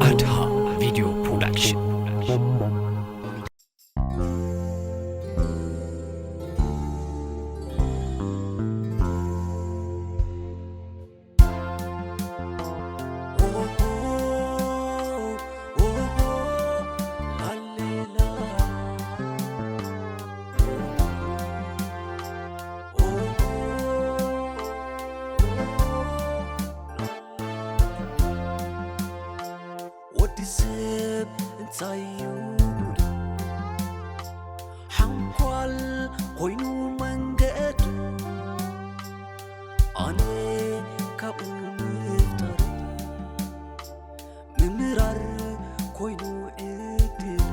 ኣድሃ ቪድዮ ፕሮዳክሽን። ወዲ ሰብ እንታይ እዩ ጉዱ? ሓንኳል ኮይኑ መንገዱ፣ ኣነ ካብኡ ምፍጣር ምምራር ኮይኑ ዕድል።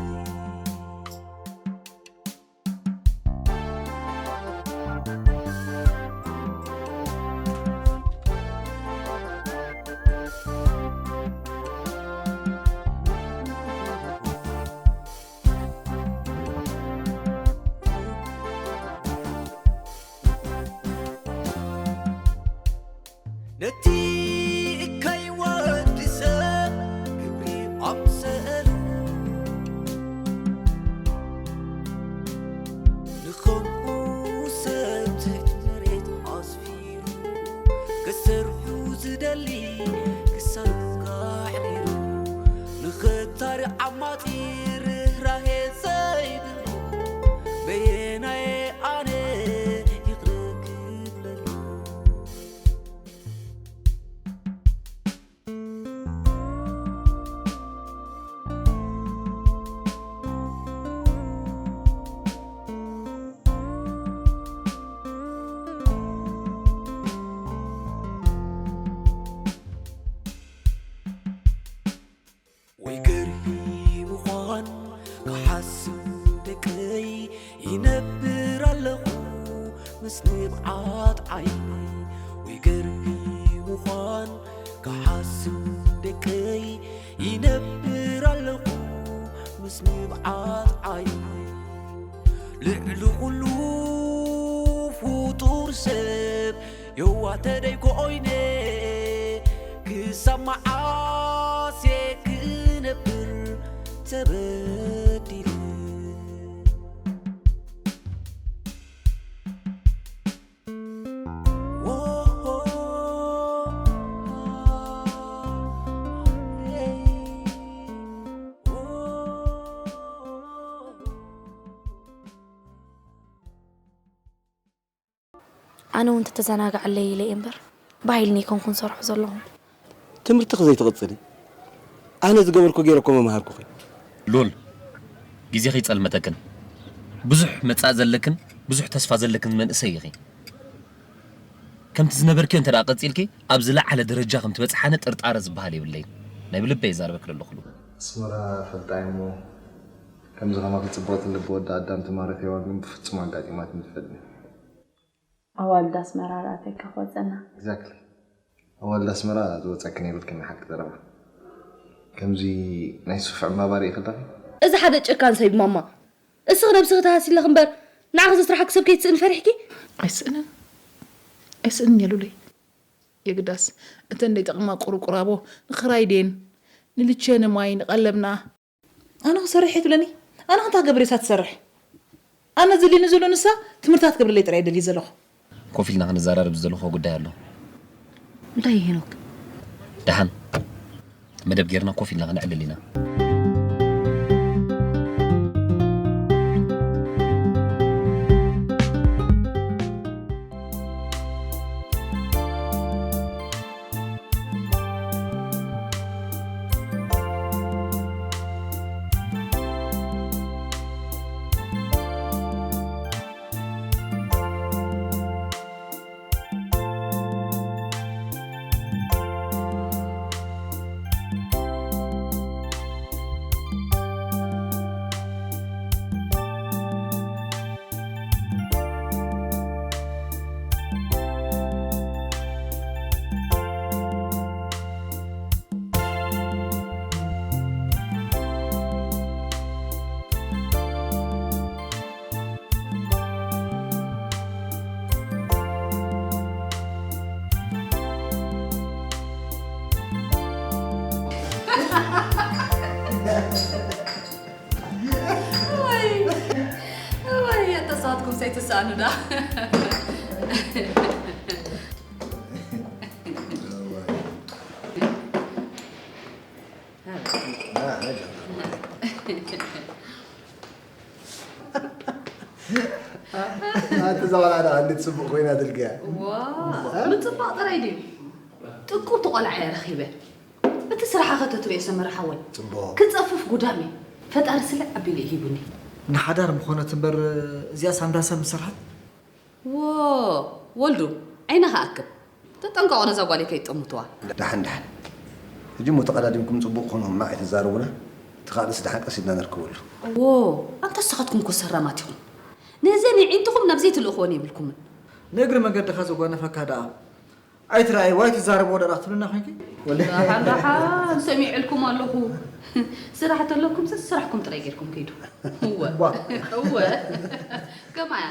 ነቲ እካይ ወዲ ሰብ ክብሪ ኣምሰሉ፣ ንኸምኡ ሰብ ትሕቲ መሬት ኣስፊሩ፣ ክሰርሑ ዝደሊ ክሳዱ ኣሕሪሩ፣ ንኽታሪ ዓማጺ ርህራሄ ዘይብሉ፣ በየናየ ኣነ ይቕረ ክብለሉ? ወይ ገርሂ ምዃን ክሓስብ ደቀይ ይነብር ኣለኹ ምስ ንብዓት ዓይነይ። ወይ ገርሂ ምዃን ክሓስብ ደቀይ ይነብር ኣለኹ ምስ ንብዓት ዓይነይ። ልዕሊ ኩሉ ፍጡር ሰብ የዋህ ተደይ ኮይነ ክሳብ መዓስ እየ ክነብር ተበዲለ? ኣነ እውን ተተዘናግዓለይ ኢለ እየ እምበር፣ ብሓይሊ ነይኮንኩን ሰርሖ ዘለኹ። ትምህርትኺ ዘይትቕጽሊ? ኣነ ዝገበርኩ ገይረ እኮ መምሃርኩኺ። ሉል፣ ግዜኺ ይጸልመተክን። ብዙሕ መጻኢ ዘለክን ብዙሕ ተስፋ ዘለክን መንእሰይ ኢኺ። ከምቲ ዝነበርክዮ እንተ ደኣ ቀጺልኪ፣ ኣብ ዝለዓለ ደረጃ ከም ትበጽሓነ ጥርጣረ ዝበሃል የብለይን። ናይ ብልበይ ይዛረበኪ ዘለኹ ሉል። ኣስመራ ፈልጣ እየ እሞ፣ ከምዚ ከማኺ ጽብቕትን ልቢ ወዲ ኣዳም ትማረኽ ሄዋን ግን ብፍጹም ኣጋጢማትኒ ትፈልጥኒ። ኣዋልድ ኣስመራ ርኣተካ ክወጸና። Exactly። ኣዋልድ ኣስመራ ዝወጸክን የብልክን፣ ሓቂ ዘረባ። ከምዚ ናይ ሱፍ ዕምባባ ርኢኺ ኣለኺ? እዚ ሓደ ጨካን ሰብ ማማ። እስኺ ነብስኺ ተሃሲለኺ እምበር፣ ንዓኺ ዘስርሓኪ ሰብ ከይትስእኒ ፈሪሕኪ? ኣይስእንን። ኣይስእንን እየ ሉለይ። የግዳስ እተን ዘይጠቕማ ቁርቁራቦ ንኽራይ ድየን፣ ንልቼ ንማይ፣ ንቐለብና። ኣነ ክሰርሕ እየ ትብለኒ? ኣነ ክንታ ገብር እሳ ትሰርሕ? ኣነ ዘድልየኒ ዘሎ ንሳ ትምህርታ ትገብረለይ ጥራይ እየ ደልየ ዘለኹ። ኮፍ ኢልና ክንዘራረብ ዝደለኹዎ ጉዳይ ኣሎ። እንታይ እዩ ሄኖክ? ደሓን መደብ ጌርና ኮፍ ኢልና ክንዕልል ኢና። ወይ ወይ፣ ኣተሳትኩም ሰይትሳኑ ዳ። ኣቲ ዘባላ ዳ እንዴት ጽቡቅ ኮይና ትልገያ። ዋ፣ ምጽባቕ ጥራይ ድዩ? ጥቁር ተቆላዓ እየ ረኺበ። እቲ ስራሓ ከተትርዮ ሰመረ ሓወይ። ጽቡቕ። ክጸፍፍ ጉዳም እዩ። ፈጣሪ ስለ ኣቢሉ እዩ ሂቡኒ። ንሓዳር ምኾነት እምበር እዚኣ ሳንዳሰ ምሰርሓት? ዎ፣ ወልዱ፣ ዓይንኻ ኣክብ። ተጠንቀቑ ነዛ ጓለይ ከይጠምትዋ። ደሓን፣ ደሓን። ሕጂ እሞ ተቐዳዲምኩም ጽቡቕ ኩኑ፣ እማ ኣይትዛረቡና። እቲ ካልእስ ደሓን ቀስ ኢልና ነርክበሉ። ዎ፣ ኣንታ ንስኻትኩም እኮ ሰራማት ኢኹም። ነዘን የዒንትኹም ናብ ዘይትልእኽወን የብልኩምን። ንእግሪ መገድኻ ዘጓነፈካ ደኣ ኣይትረኣይዎ ኣይትዛረብዎ ደኣ ክትብልና ኮይንኪ? ወለ- ደሓን ደሓን ሰሚዐልኩም ኣለኹ። ስራሕ ተለኩምስ ስራሕኩም ጥራይ ጌርኩም ከይዱ። እወ። ዋ። እወ። ከማያ።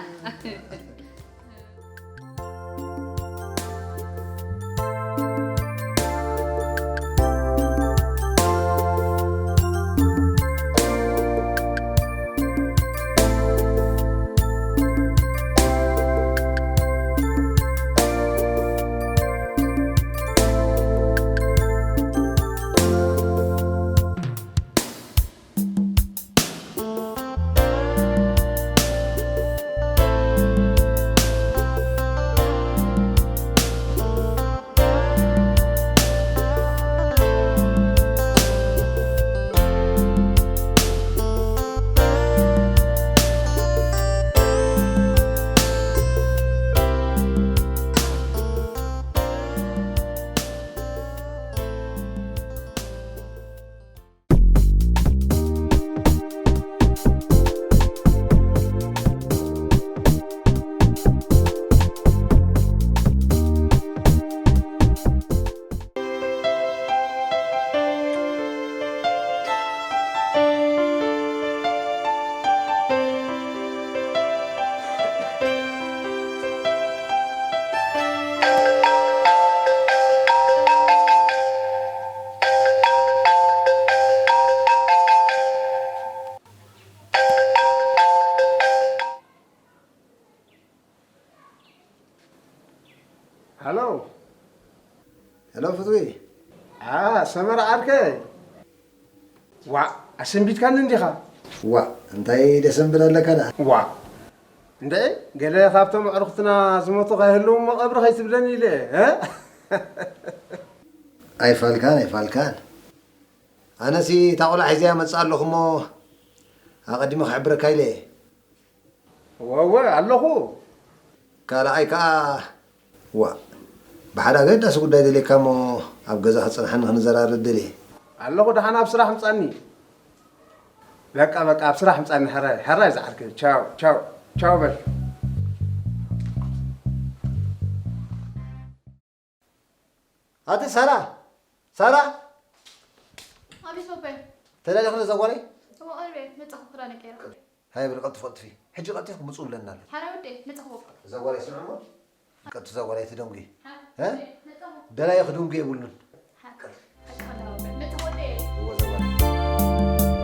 ሃሎ። ሄሎ ፍትዊ። ኣ፣ ሰመረ ዓርከይ። ዋእ፣ ኣሰንቢድካኒ እንዲኻ? ዋእ፣ እንታይ ደሰንብል ኣለካ ደኣ? ዋእ፣ እንድዒ፣ ገለ ካብቶም ኣዕሩኽትና ዝሞቱ ከይህልዉ እሞ ቀብሪ ከይትብለኒ ኢለ፣ እ? ኣይፋልካን፣ ኣይፋልካን። ኣነሲ እታ ቆልዓ ሒዘያ መጽእ ኣለኹ እሞ ኣቐዲመ ክሕብረካ ኢለ እየ። እወ እወ ኣለኹ። ካልኣይ ከኣ ዋእ ብሓደ ኣገዳሲ ጉዳይ ደልየካ እሞ ኣብ ገዛ ክጸንሓኒ ክንዘራረብ ደልየ። ኣለኹ ደሓን ኣብ ስራሕ ምጻኒ። በቃ በቃ ኣብ ስራሕ ምጻኒ ሕራይ ሕራይ ዝዓርከይ ቻው ቻው ቻው በል። ኣቲ ሳራ ሳራ ኣቤት ኣቦይ። ተዳሊኺ ነዛ ጓለይ? እወ ቀሪበ መጻኹ ክዳነ ቀይረ። ሃየ በሊ ቀልጥፊ ቀልጥፊ። ሕጂ ቀልጢፍኪ ምጽኡ ብለና ኣሎ። ሓራ ወደይ መጻኹ በቃ። እዛ ጓለይ ስምዕሞ? ቀልጢ እዛ ጓለይ ትደንጉ። ሓራ እ? መጻኹ። ደላዮ ክድንጉ የብሉን። ሓራ መጻኹ ወደይ። እወ እዛ ጓለይ።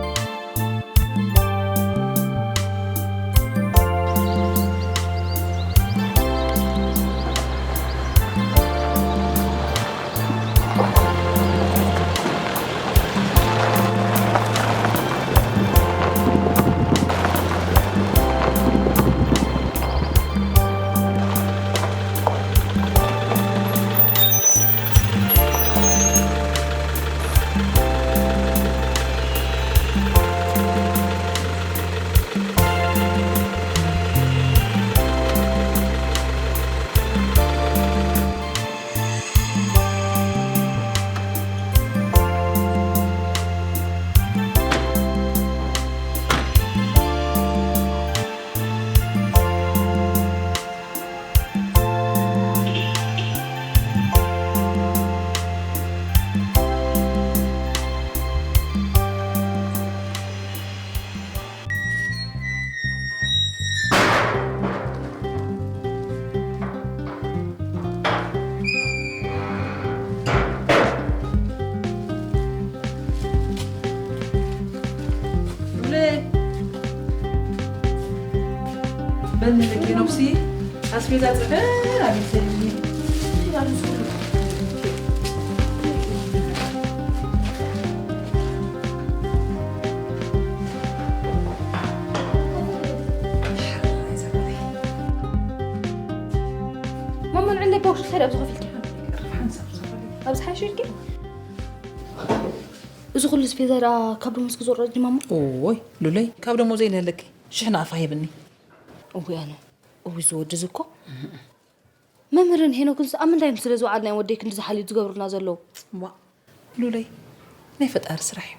ኣስቤዛ ጽፈ ኣቤት ዘድሊ ማማ ንዕንደይ ፓውሽ እንታይ ደኣ ዝኸፍልኪ? ኣብዚ ሓይሽ ኢልኪ? እዚ ኩሉ ስፔዛ ደኣ ካብ ደሞዝ ክዝወር ድዩ ማማ? ኦይ ሉለይ፣ ካብ ደሞዘይ ለለኪ ሽሕ ናቕፋ ሂብኒ። እውይ ኣነ፣ እውይ እዚ ወዲ እዚ እኮ። መምህርን ሄኖክንስ ኣብ ምንታይ እዮም ስለ ዝወዓልና እዮም ወደይ ክንዲ ዝሓልዩ ዝገብሩና ዘለዉ? ዋ ሉለይ፣ ናይ ፈጣሪ ስራሕ እዩ።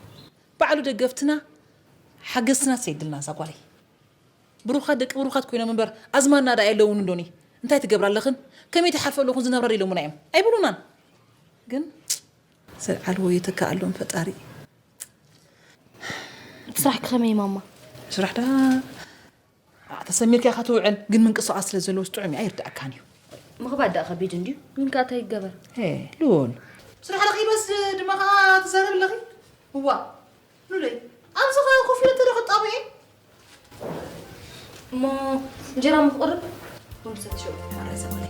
ባዕሉ ደገፍትና ሓገዝትና ሰይድልና እዛ ጓለይ። ብሩኻት ደቂ ብሩኻት ኮይኖም እምበር ኣዝማድና ደኣ የለውን እንዶኒ። እንታይ ትገብራ ኣለኽን? ከመይ ትሓልፈ ኣለኹን ዝነብራ ኢሎምና እዮም። ኣይብሉናን። ግን ዘልዓልዎ የተካኣሎም ፈጣሪ። እቲ ስራሕ ከመይ ማማ? ስራሕ ዳ ተሰሚርካ ኢኻ ትውዕል፣ ግን ምንቅስቓስ ስለ ዘለዎ ጥዑም እዩ፣ ኣይርድኣካን እዩ። ምኽባድ ደኣ ከቢድ እንድዩ፣ ግን ከኣ እንታይ ይገበር? ሄ ሉል፣ ስራሕ ረኺበስ ድማ ከኣ ትዛረብ ኣለኺ? እዋ ሉለይ፣ ኣብዚ ኸ ኮፍ ኢለ ተደኽጣቡ እየ። እሞ እንጀራ ምኽቕርብ ቡን ሰትሽው። ኣረ ዘበለ።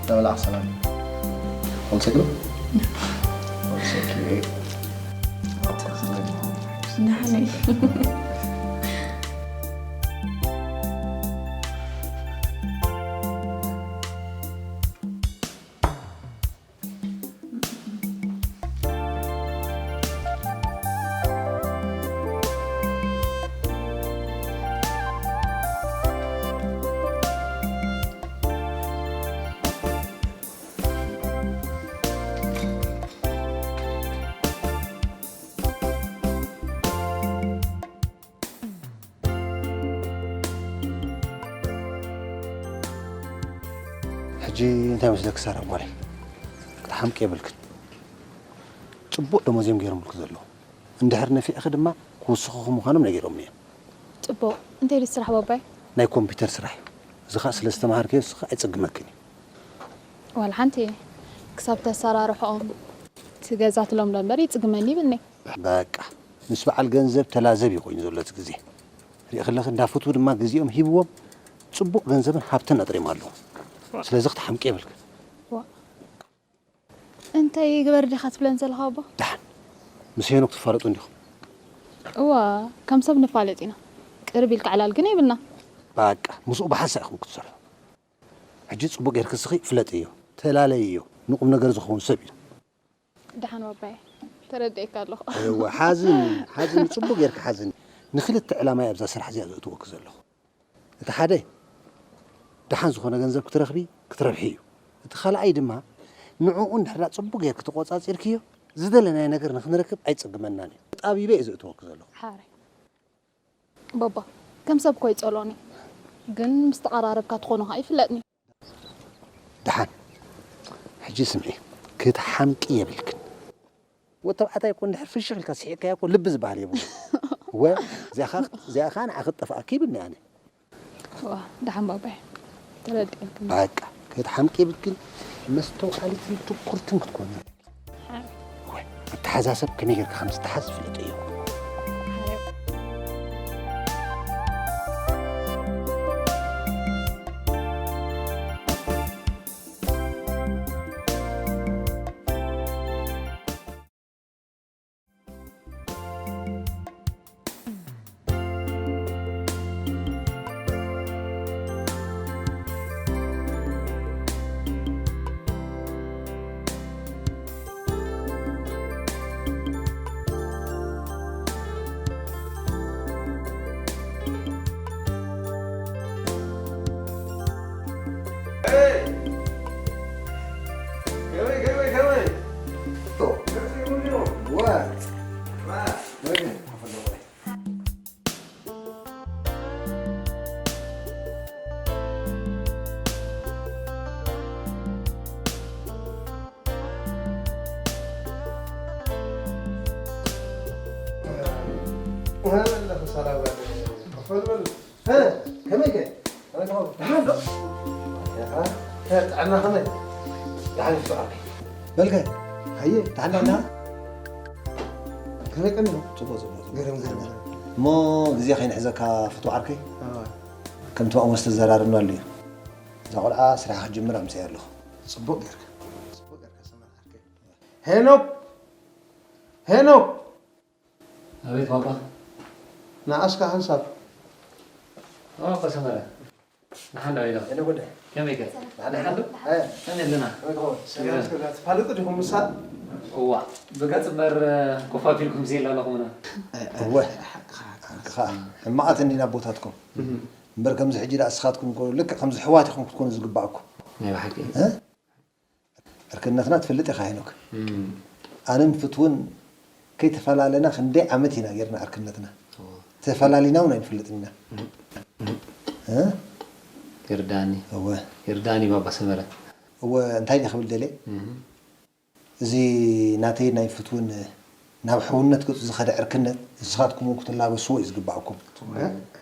ተበላዕ ሰላም። One second. One second. ንሕነይ። ሕጂ እንታይ መስለኪ ሳራ ጓለይ? ክትሓምቂ የብልክን። ጽቡቕ ደሞዝ እዮም ገይሮምልኪ ዘለዉ። እንድሕር ነፊዕኺ ድማ ክውስኹኺ ምዃኖም ነጊሮምኒ እዮም። ጽቡቕ። እንታይ ድዩ ስራሕ ባባይ? ናይ ኮምፒውተር ስራሕ እዩ። እዚ ኸኣ ስለ ዝተምሃርክዮ ንስኺ ኣይጽግመክን እዩ። ዋላ ሓንቲ ክሳብ ተሰራርሖም እቲ ገዛ ትለምዶ እምበር ይጽግመኒ ይብልኒ። በቃ ምስ በዓል ገንዘብ ተላዘብ እዩ ኮይኑ ዘሎ እቲ ግዜ። ሪኢ ከለኺ እንዳፈትዉ ድማ ግዜኦም ሂብዎም ጽቡቕ ገንዘብን ሃብትን ኣጥሪም ኣለዉ። ስለዚ ክትሓምቂ የብልክን። ዋ። እንታይ ይግበር ዲኻ ትብለን ዘለኻ ኣቦ? ደሓን ምስ ሄኖክ ትፋለጡ እንዲኹም። እዋ፣ ከም ሰብ ንፋለጥ ኢና። ቅርብ ኢልካ ዕላል ግን የብልና። በቃ ምስኡ ብሓንሳእ ኢኹም ክትሰርሑ። ሕጂ ጽቡቕ ጌርኪ እስኺ ፍለጥዮ፣ ተላለይዮ፣ ንቁም ነገር ዝኸውን ሰብ እዩ። ደሓን ባባየ፣ ተረዲኤካ ኣለኹ። እወ፣ ሓዝኒ፣ ሓዝኒ፣ ጽቡቕ ጌርኪ ሓዝኒ። ንክልተ ዕላማ እየ ኣብዛ ስራሕ እዚኣ ዘእትወኪ ዘለኹ። እቲ ሓደ፣ ደሓን ዝኾነ ገንዘብ ክትረኽቢ፣ ክትረብሒ እዩ። እቲ ካልኣይ ድማ፣ ንዕኡ እንድሕር ጽቡቕ ጌርኪ ተቖጻጺርክዮ፣ ዝደለናዮ ነገር ንኽንረክብ ኣይጸግመናን እዩ። ተጣቢበ እየ ዘእትወኪ ዘለኹ። ሓራይ። ባባ፣ ከም ሰብ እኮ ይጸልኦኒ። ግን ምስ ተቐራረብካ ትኾኖ ኸኣ ይፍለጥኒ። ደሓን። ሕጂ ስምዒ፣ ክትሓምቂ የብልክን። ወዲ ተባዕታይ እኮ እንድሕር ፍሽኽ ኢልካ ስሒቕካዮ እኮ ልቢ ዝበሃል የብሉን። ወ፣ እዚኣ ኸ፣ እዚኣ ኸኣ ንዓኺ ትጠፍኣኪ ይብልኒ ኣነ። ዋ፣ ደሓን ባባይ። ተረዲኤክኒ። በቃ፣ ክትሓምቂ የብልክን። መስተውዓሊትን ትኩርትን ክትኮኒ። ሓ- ወይ፣ ኣተሓዛሰብ ከመይ ጌርካ ከም ዝተሓዝ ፍለጥ እዩ። ኣለኹ ሰላም በል። ኮፍ በል በል። እ፣ ከመይ ከ? ከመይ ከ? ደሓን ዶ? እ፣ ጥዕና ከመይ? ደሓን ይስዓብ። በልከ? ሃየ፣ ደሓን ዲኻ? ከመይ ቀኒኻ? ጽቡቕ፣ ጽቡቕ፣ ጽቡቕ። ገረም፣ ገረም፣ ገረም። እሞ ግዜ ከይንሕዘካ ፍቱው ዓርከይ። ኣዋ። ከምቲ ማእሞ ዝተዘራረብናሉ እዩ። እዛ ቆልዓ ስራሕ ክትጅምር ኣምስያ ኣለኹ። ጽቡቕ ጌርካ። ጽቡቕ ጌርካ ሰመር ዓርከይ። ሄኖክ! ሄኖክ! ኣቤት ባባ። ንኣስካ ሓንሳብ። ኦ፣ ኣባ ሰመረ። ንሓን ዶ ኢሎ? ሄኖክ ወደ። ከመይ ከ? ንሓን ዶ? እ። ከመይ ኣለና? ከመይ ትኸውን? ሰላም፣ ሰላም። ትፋለጡ ዲኹም ምሳ? እዋ፣ ብገጽ እምበር ኮፍ ኣቢልኩም ዘየላለኹምና። እወ። ሓቅኻ፣ ሓቅኻ። ሓቅኻ። ሕማቓት እንዲና ኣቦታትኩም። እህ። እምበር ከምዚ ሕጂ ደኣ ንስኻትኩም እኮ ልክዕ ከምዚ ኣሕዋት ኢኹም ክትኮኑ ዝግባኣኩም። ናይ ብሓቂ። እ? ዕርክነትና ትፈልጥ ኢኻ ሄኖክ። እም። ኣነን ፍትውን ከይተፈላለና ክንደይ ዓመት ኢና ጌርና ዕርክነትና። እወ። ተፈላሊና እውን ኣይንፈልጥን ኢና። እም። እ? ይርዳኒ። እወ። ይርዳኒ ባባ ሰመረ። እወ፣ እንታይ ድየ ክብል ደልየ? እም። እዚ ናተይ ናይ ፍትውን ናብ ሕውነት ገጹ ዝኸደ ዕርክነት ንስኻትኩም እውን ክትላበስዎ እዩ ዝግባኣኩም። እወ።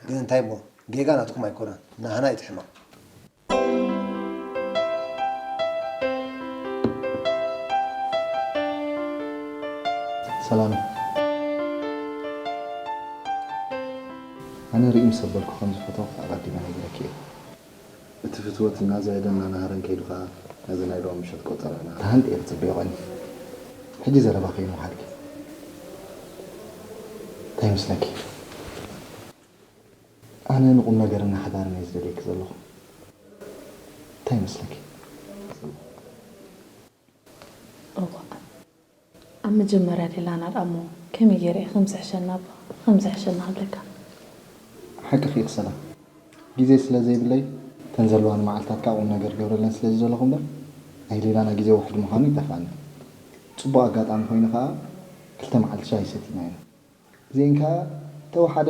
ግን እንታይ እሞ፣ ጌጋ ናትኩም ኣይኮነን፣ ናህና እዩ እቲ ሕማቕ። ሰላም። ኣነ ርኢ ምስ ኣበልኩ ከም ዝፈትወኪ ኣቐዲመ ነጊረኪ እየ። እቲ ፍትወት እናዘየደ እናናሃረን ከይዱ ኸኣ ነዚ ናይ ሎሚ ምሸት ቆጸራና ተሃንጥየ ክጽበዮ ቀንየ። ሕጂ ዘረባ ከይንውሓድኪ። እንታይ ይመስለኪ? ኣነ ንቁም ነገርን ንሓዳርን እየ ዝደልየኪ ዘለኹ። እንታይ ይመስለኪ? እዋእ፣ ኣብ መጀመርያ ሌላና ደኣ እሞ ከመይ ገይረ እየ ከም ዝሕሸና እባ፣ ከም ዝሕሸና ክብለካ? ሓቅኺ ኢኺ ሰላም። ግዜ ስለ ዘይብለይ፣ እተን ዘለዋኒ መዓልታት ከኣ ቁም ነገር ገብረለን ስለ ዝደለኹ እምበር፣ ናይ ሌላና ግዜ ውሑድ ምዃኑ ይጠፍኣኒ። ጽቡቕ ኣጋጣሚ ኮይኑ ከኣ፣ ክልተ መዓልቲ ሻሂ ሰቲና ኢና። ዜን ከኣ ተወሓደ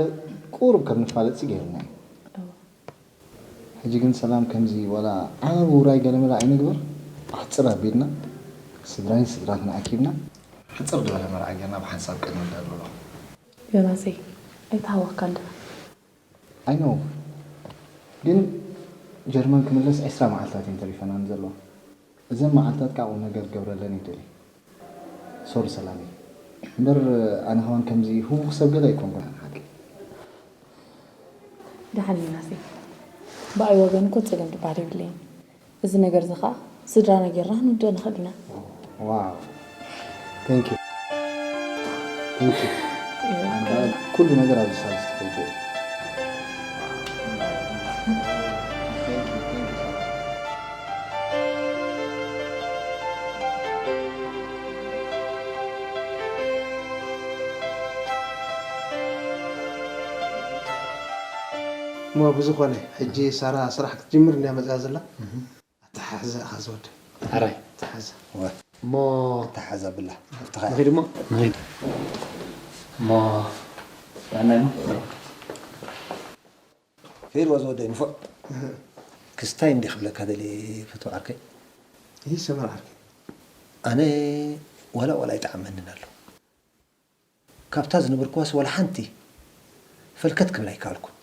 ቁሩብ ከም ንፋለጥሲ ገይሩና እዩ። እወ። ሕጂ ግን ሰላም ከምዚ ዋላ ዓቢ ውራይ ገለመለ ኣይንግበር፣ ኣሕጽር ኣቢልና ስድራይን ስድራኽን ኣኪብና ሕጽር ዝበለ መርዓ ጌርና ብሓንሳብ ቅድሚ ንደልሎ። ዮናሰይ፣ ኣይተሃወኽካን ዲኻ? I know። ግን ጀርመን ክምለስ ዕስራ መዓልታት እየን ተሪፈናኒ ዘለዋ። እዘን መዓልታት ከኣ ቁም ነገር ክገብረለን እየ ደልየ። ሶሪ ሰላመይ። እምበር ኣነ ከማን ከምዚ ህዉኽ ሰብ ገለ ኣይኮንኩን ሓቂ። ደሓን ዮናሰይ። ብኣይ ወገን እኮ ጸገም ዝበሃል የብለይን። እዚ ነገር እዚ ከኣ ስድራና ጌርና ክንውድኦ ንኽእል ኢና። ዋው። Thank you። Thank you። ኣነ ኩሉ ነገር ኣብዚ ሳልስቲ ክውድኦ እዩ። Thank you፣ thank you so much። እሞ ብዝኾነ፣ ሕጂ ሳራ ስራሕ ክትጅምር እንድያ መጽያ ዘላ። እህ። ኣተሓሕዛ ኢኻ ዝወደ። ሕራይ። ኣተሓሕዛ። እወ። እሞ ኣተሓሕዛ ብላ። ኣብቲ ኸኣ። ንኺድ እሞ፣ ንኺድ። እሞ፣ ጥዕና እሞ። ከይድዋ ዝወደይ ንፉዕ። እህ። ክስታይ እንዲ ክብለካ ደልየ ፍቱው ዓርከይ። ይህ ሰመር ዓርከይ። ኣነ ዋላ ዋላ ኣይጠዓመንን ኣሎ። ካብታ ዝነበርኩዋስ ዋላ ሓንቲ ፈልከት ክብል ኣይከኣልኩን።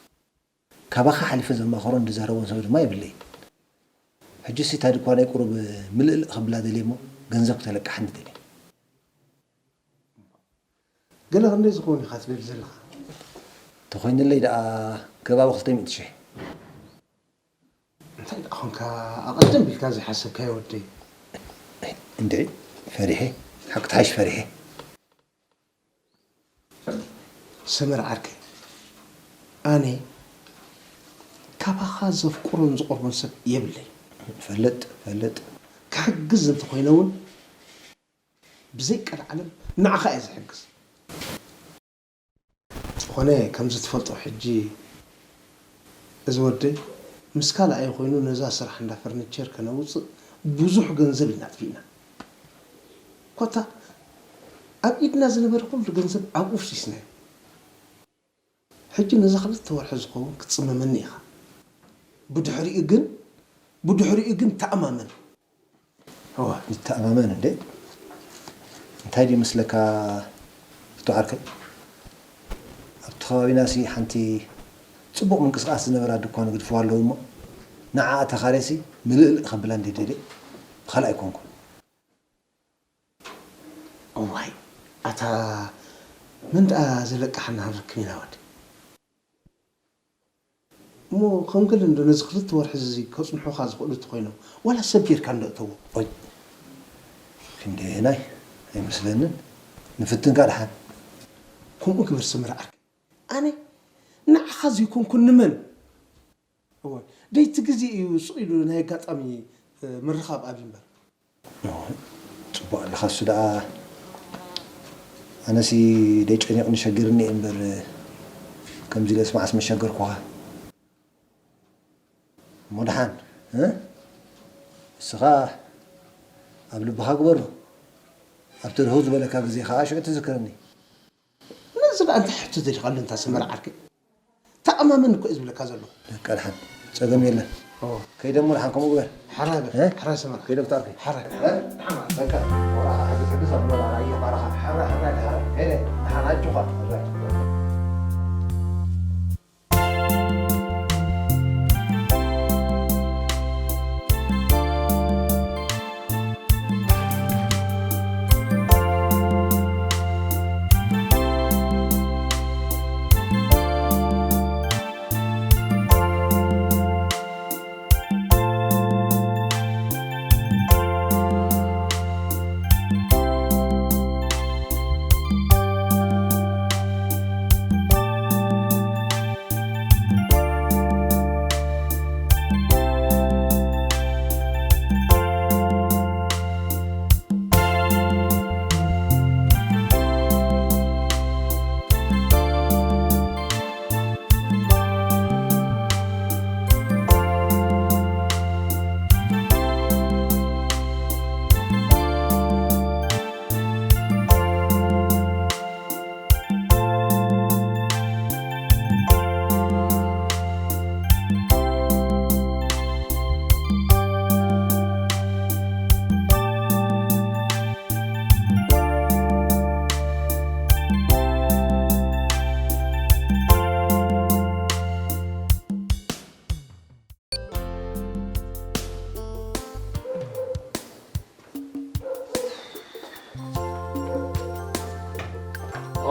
ካባኻ ሓሊፈ ዘማኽሮን ዝዛረቦን ሰብ ድማ የብለይን። ሕጂስ እታ ድኳነይ ቁሩብ ምልእልእ ክብላ ደልየ እሞ ገንዘብ ክተለቅሓኒ ደልየ። ገለ ክንደይ ዝኸውን ኢኻ ትደሊ ዘለኻ? እንተኾይንለይ ደኣ ከባቢ ክልተ ሚእቲ ሽሕ። እንታይ ደኣ ኾንካ ኣቐድም ኢልካ ዘይሓሰብካዮ ወደይ? እንድዒ ፈሪሐ፣ ሓቂ ትሓይሽ ፈሪሐ። ሰመር ዓርከይ፣ ኣነ ካባኻ ዘፍቅሮን ዝቐርቦን ሰብ የብለይ። ፈልጥ፣ ፈልጥ። ክሕግዝ እንተኾይነ እውን ብዘይ ቀልዓለም ንዓኻ እየ ዝሕግዝ። ዝኾነ ከምዚ ትፈልጦ ሕጂ እዚ ወደይ ምስ ካልኣይ ኮይኑ ነዛ ስራሕ እንዳ ፈርኒቸር ከነውፅእ ብዙሕ ገንዘብ ኢና ኣጥፊእና። ኮታ ኣብ ኢድና ዝነበረ ኩሉ ገንዘብ ኣብኡ ፍሲስናዮ። ሕጂ ነዛ ክልተ ወርሒ ዝኸውን ክትጽመመኒ ኢኻ። ብድሕሪኡ ግን፣ ብድሕሪኡ ግን ተኣማመን። እዋ፣ ይተኣማመን እንዴ? እንታይ ድዩ መስለካ ፍቱ ዓርከይ? ኣብታ ከባቢናሲ ሓንቲ ጽቡቕ ምንቅስቓስ ዝነበራ ድኳን ግድፍዋ ኣለዉ እሞ፣ ንዓኣ ተኻርየሲ ምልእልእ ከብላ እንደ ደልየ ብኻልእ ኣይኮንኩን። እዋይ፣ ኣታ መን ደኣ ዘለቃሓና ክንረክብ ኢና ወዲ? እሞ ከም ገለ እንዶ ነዚ ክልተ ወርሒ እዚ ከጽንሑኻ ዝኽእሉ እንተኾይኖም፣ ዋላ ሰብ ጌርካ እንዶ እተዎ። ኦይ፣ ክንደየናይ ኣይመስለንን። ንፍትንካ ደሓን። ከምኡ ግበር ስምር ዓርከይ። ኣነ ንዓኻ ዘይኮንኩ ንመን? እወ፣ ደይቲ ግዜ እዩ ስቕ ኢሉ ናይ ኣጋጣሚ፣ እ፣ ምርኻብ ኣብዩ እምበር። እወ፣ ጽቡቕ ኣለኻሱ ደኣ። ኣነሲ ደይ ጨኒቕኒ ሸጊርኒ እየ እምበር፣ ከምዚ ኢለስ መዓስ መሸገርኩኻ። እሞ ደሓን፣ እ? ንስኻ ኣብ ልብኻ ግበሮ። ኣብቲ ርህው ዝበለካ ግዜ ኸኣ ሽዑ ትዝክረኒ። ነዚ ደኣ እንታይ ሕቶ ደሊኻሉ እንታ ሰመረ ዓርከይ? ተኣማመን እኮ እየ ዝብለካ ዘለኹ። በቃ ደሓን፣ ጸገም የለን። ኦ። ከይደ እሞ ደሓን ከምኡ ግበር። ሓራይ በል፣ እ? ሓራይ ሰመረ። ከይደ ክተኣርኪ። ሓራይ። እ? ደሓን፣ በቃ፣ ወራኻ ሕግስ፣ ሕግስ ኣብ ዶላር ኣየባርኻ። ሓራይ፣ ሓራይ፣ ሓራይ። ከይደ፣ ደሓን ኣጆኻ።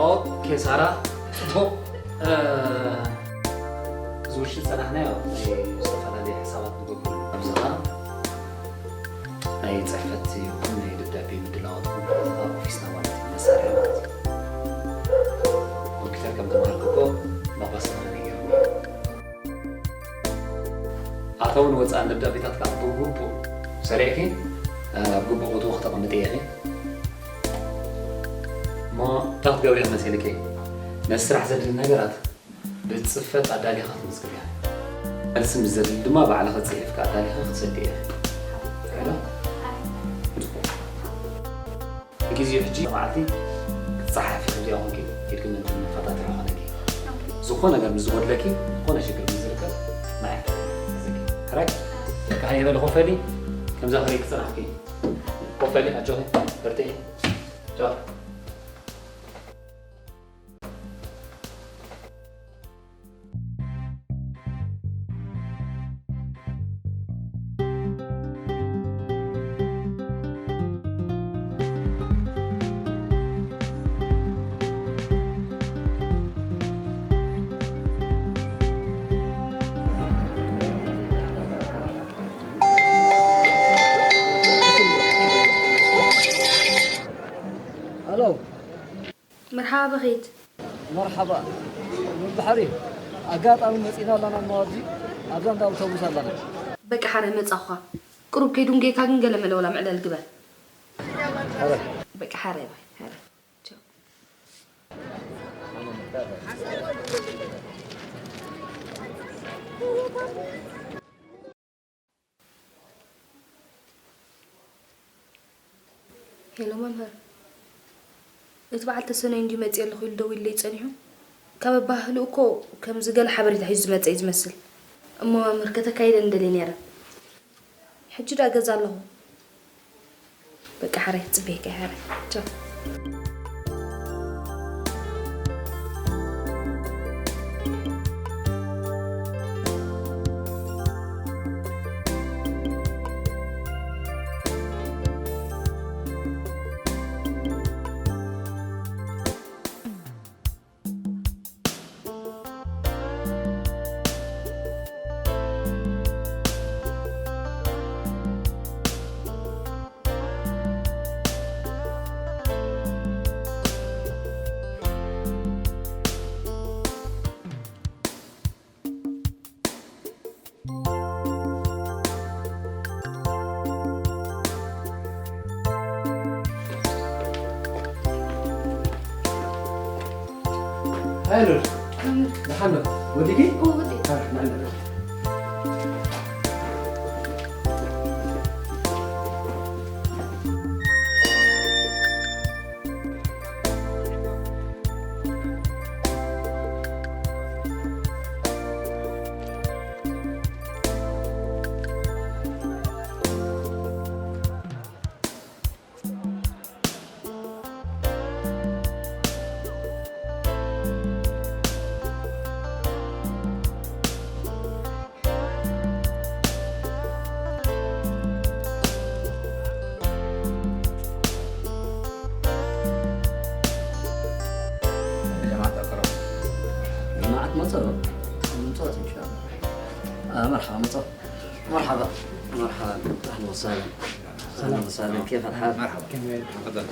ኦኬ ሳራ፣ ጽቡቕ። እ፣ ዝውሽ ዝጸናሕናዮ ናይ ዝተፈላለዩ ሕሳባት ንገብር። ኣብዚ ኸኣ ናይ ጽሕፈት ይኹን ናይ ደብዳቤ ምድላዋት ኣብ ኦፊስና ማለት እዩ፣ መሳርሒ ማለት እዩ። ኮምፒውተር ከም ተማሃርኩ እኮ ባባስ ተማሃሪ ገይሩኒ። ኣታውን ወጻእን ደብዳቤታት ከዓ ብግቡእ ሰሪዕኪ፣ ኣብ ግቡእ ቦትኡ ክተቐምጥዮ ኢኺ። እሞ እንታይ ክትገብሪ ኢኺ መሲልኪ? ነቲ ስራሕ ዘድሊ ነገራት ብጽፈት ኣዳሊኻ ክትምዝግቢ ኢኺ። መልሲ ምስ ዘድሊ ድማ ባዕልኺ ጽሒፍኪ ኣዳሊኺ ክትሰድዮ ኢኺ። ሄሎ? ጽቡቕ። ግዜኡ ሕጂ መዓልቲ ክትጸሓፊ ከም ዘይኮንኪ ኢልኪ ምእንቲ መፈታተሒ ይኾነኪ። ኦኬ። ዝኾነ ነገር ምስ ዝጎድለኪ፣ ዝኾነ ሽግር ምስ ዝርከብ፣ ንዓይ ክትሕግዘኪ። ሕራይ? በቃ ሃየ በሊ ኮፍ በሊ፣ ከምዛ ክርኢ ክጸናሕኪ። ኮፍ በሊ፣ ኣጆኺ፣ በርትዒ። ቻው። ኣሎ። መርሓባ በኺት። መርሓባ። ብድሕሪ ኣጋጣሚ መጺና ኣለና እሞ ኣብዚ ኣብዛ እንዳ ኣውቶቡስ ኣለና። በቃ ሓረ መጻኹኻ። ቅሩብ ከይዱንጌካ ግን ገለ መለ ወላ ምዕለል ግበር። ሓረ። በቃ ሓረ ባይ፣ ሓረ። ቻው። ሄሎ መምህር፣ እቲ በዓል ተሰነይ እንድዩ መጺኤ ኣለኹ ኢሉ ደዊሉለይ ጸኒሑ። ካብ ኣበሃህልኡ እኮ ከምዚ ገለ ሓበሬታ ሒዙ ዝመጸ እዩ ዝመስል። እሞ መምህር፣ ከተካይደኒ ደልየ ነይረ። ሕጂ ደኣ ገዛ ኣለኹ። በቃ ሓራይ ክጽበየካ እየ፣ ሓራይ። ቻው። ኣሉል፣ ደሓን ዶ? ወዲኪ? እዎ፣ ወዲኤ። ኣረ፣ ንዕና። جماعة أكرم. جماعة مصر. مصر إن شاء الله. آه، مرحبا مصر. مرحبا. مرحبا. أهلا وسهلا. أهلا وسهلا. كيف الحال؟ مرحبا. تفضل.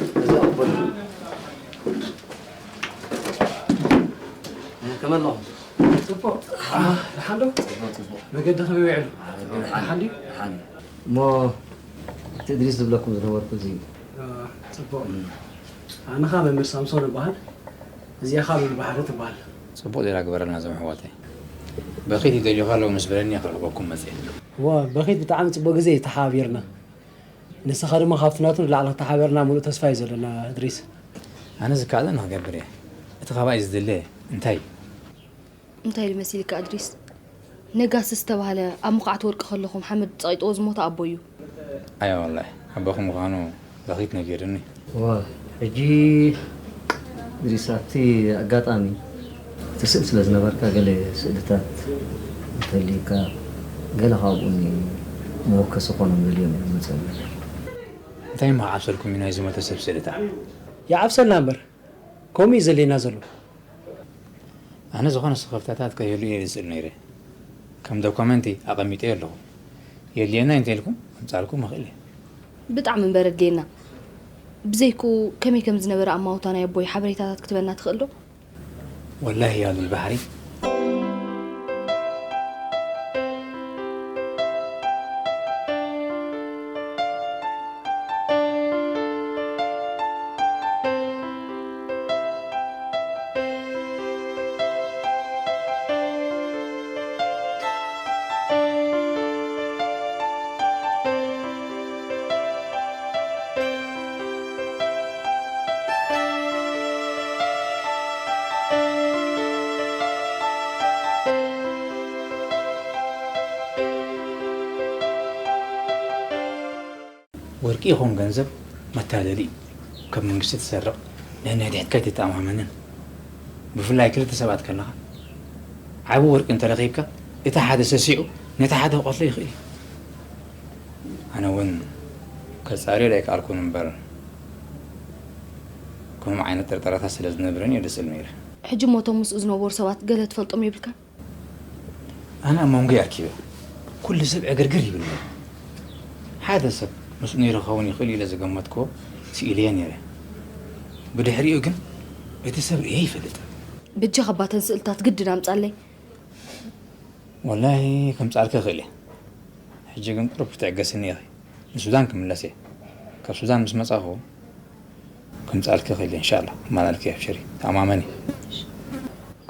ከመይ ኣለኹም? ጽቡቕ። ደሓን ዶ? ጽቡቕ፣ ጽቡቕ። መገዲ ከመይ ውዒሉ? ደሓን ድዩ? ደሓን። እሞ እቲ እድሪስ ዝብለኩም ዝነበርኩ እዚ እዩ። እ፣ ጽቡቕ። ኣነ ኸኣ መምህር ሳምሶን እበሃል። እዚኣ ኸኣ ሉል ባሕሪ ትበሃል። ጽቡቕ ዜና ግበረልና እዞም ኣሕዋተይ። በኺት ይደልዩኻ ኣለዉ ምስ በለኒ እየ ክረኽበኩም መጽየ። እወ፣ በኺት ብጣዕሚ ጽቡቕ ግዜ እዩ ተሓባቢርና። ንስኻ ድማ ካብቲ ናቱ ንላዕሊ ክተሓባበረና ምሉእ ተስፋ እዩ ዘለና እድሪስ። ኣነ ዝከኣለኒ ክገብር እየ። እቲ ካባይ ዝድለ እንታይ እዩ? እንታይ ኢሉ መሲልካ እድሪስ? ነጋሲ ዝተባህለ ኣብ መኹዓቲ ወርቂ ከለኹም ሓመድ ጸቒጥዎ ዝሞተ ኣቦ እዩ። ኣያ ወላሂ፣ ኣቦኹም ምዃኑ በኺት ነጊሩኒ። እዋ፣ ሕጂ እድሪስ፣ ኣብቲ ኣጋጣሚ እቲ ስእሊ ስለ ዝነበርካ፣ ገለ ስእልታት እንተልዩካ፣ ገለ ካብኡ ንመወከሲ ኮኖም ደልዮም እዮም መጸኒ። እንታይ እሞ ክዓብሰልኩም እዩ ናይ ዝሞተ ሰብ ስእልታት? ይዓብሰልና እምበር፣ ከምኡ እዩ ዘድልየና ዘሎ። ኣነ ዝኾነ ስኽፍታታት ከይህሉ እየ ዝስእል ነይረ። ከም ዶኮመንቲ ኣቐሚጠዮ ኣለኹ። የድልየና እንተኢልኩም፣ ከምጻልኩም እኽእል እየ። ብጣዕሚ እምበር ኣድልየና። ብዘይክኡ ከመይ ከም ዝነበረ ኣማውታ ናይ ኣቦይ ሓበሬታታት ክትበና ትኽእል ዶ? ወላሂ ያ ሉል ባሕሪ። ወርቂ ይኹን ገንዘብ መታለሊ እዩ። ካብ መንግስቲ ትሰርቕ፣ ነንሕድሕድካ ኣይትተኣማመንን። ብፍላይ ክልተ ሰባት ከለኻ፣ ዓቢ ወርቂ እንተረኺብካ፣ እቲ ሓደ ሰሲዑ ነቲ ሓደ ክቐትሎ ይኽእል እዩ። ኣነ እውን ከጻርዮ ኣይከኣልኩን እምበር፣ ከምኡ ዓይነት ጥርጠራታት ስለ ዝነበረኒ እየ ደስ ኢሉ ነይረ። ሕጂ እሞ እቶም ምስኡ ዝነበሩ ሰባት ገለ ትፈልጦም የብልካን? ኣነ ኣብ መንጎ ኣርኪበ፣ ኩሉ ሰብ ዕግርግር ይብል ነይሩ። ሓደ ሰብ ምስኡ ነይሩ ክኸውን ይኽእል ኢለ ዝገመትክዎ ስኢለዮ ነይረ። ብድሕሪኡ ግን እቲ ሰብ ርእየ ይፈልጥ። በጃኻ ባተን ስእልታት ግድን ኣምጻለይ። ወላሂ ከምጻልኪ እኽእል እየ። ሕጂ ግን ቁሩብ ክትዕገስኒ ኢኺ። ንሱዳን ክምለስ እየ። ካብ ሱዳን ምስ መጻኹ፣ ከምጻልኪ እኽእል እየ፣ ኢንሻላህ። ከማላልኪ፣ ኣብሽሪ፣ ተኣማመኒ።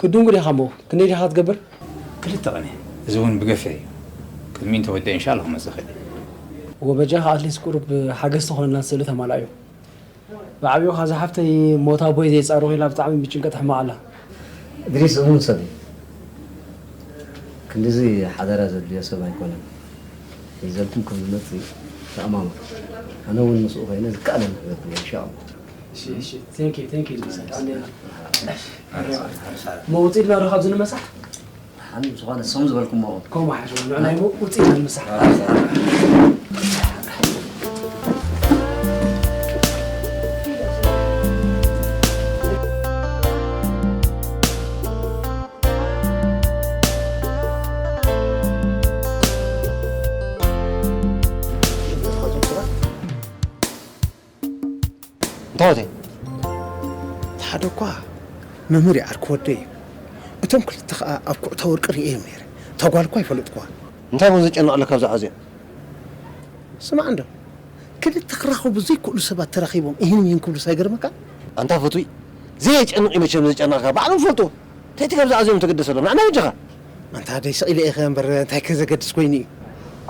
ክድንጉ ዲኻ እሞ፣ ክንደይ ዲኻ ትገብር? ክልተ ቀን እየ። እዚ እውን ብገፊሕ እዩ። ቅድሚኡ እንተወዲአ፣ ኢንሻላህ፣ ክመጽእ እኽእል እየ። ወበጃኻ ኣትሊስት ቁሩብ ሓገዝ ተኾነና፣ ስእሊ ተማልኣዮ። ብዓቢኡ ኸኣ ዝሓፍተይ ሞት ኣቦይ ዘይጻረኹ ኢላ ብጣዕሚ ብጭንቀት ሕማቕ ኣላ። እድሪስ እሙን ሰብ እዩ። ክንድዚ ሓደራ ዘድልዮ ሰብ ኣይኮነን። ሒዘልኩም ከም ዝመጽእ ተኣማመኑ። ኣነ እውን ምስኡ ኮይነ ዝከኣለኒ ክገብር እየ፣ ኢንሻኣላህ። እሺ፣ እሺ። Thank you፣ thank you፣ እድሪስ። እሞ ውጽእ ኢልና ዶ ካብዚ ንመሳሕ? ሓን ዝኾነ ሰም ዝበልኩሞ። ከምኡ ሓሽ፣ ንዕናይ ውጽእ ኢልና ንምሳሕ። እንታይ ወተይ? እቲ ሓደ እኳ መምህር ይዓርክ ወደይ እዩ። እቶም ክልተ ኸኣ ኣብ ኩዕታ ወርቂ ርእዮም ነይረ። እታ ጓል እኳ ኣይፈለጥኩዋ። እንታይ እሞ ዘጨንቕ ኣሎ ካብዛ ሐዚኣ? ስማዕ እንዶ፣ ክልተ ክራኸቡ ዘይክእሉ ሰባት ተራኺቦም እሂን ምሂን ክብሉስ ኣይገርመካን? ኣንታ ፍቱይ፣ ዘየጨንቕ እዩ መቸም ዘጨንቕካ፣ ባዕሎም ፈልጥዎ። እንታይ ትገብዛ ኣዝዮም ተገደሰሎም ንዓና በጃኻ። ኣንታ ደይ ስቕ ኢለ ኢኸ እምበር እንታይ ከዘገድስ ኮይኑ እዩ።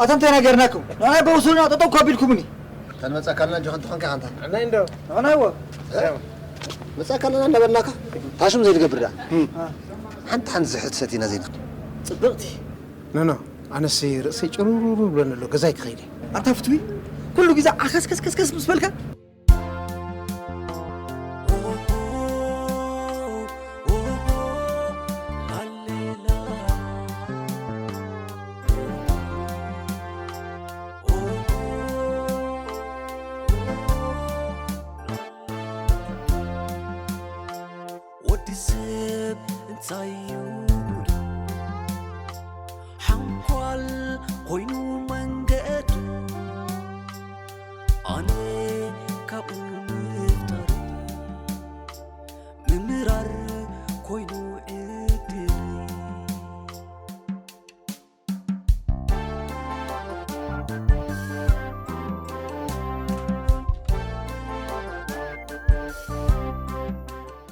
ኣታ እንታይ ነገርናኩም? ንዓይ በውሱና ጠጠው ከቢልኩምኒ። ተንመጻካልና ጆኸን ትኾንካ ኣንታ። ንዓይ እንዶ። ንዓይ ወ። መጻካልና እንዳበልናካ ታሽም ዘይትገብር ደኣ። ሓንቲ ሓንቲ ዝሕት ሰቲና ዘይንኽድ። ጽብቕቲ። ኖ ኖ ኣነስ ርእሰይ ጭሩሩ ብለኒ ኣሎ ገዛይ ክኸይደ። ኣታ ፍትዊ ኩሉ ግዜ ዓኸስከስከስከስ ምስ በልካ ወዲ ሰብ እንታይ እዩ ሓንኳል ኮይኑ መንገዱ ኣነ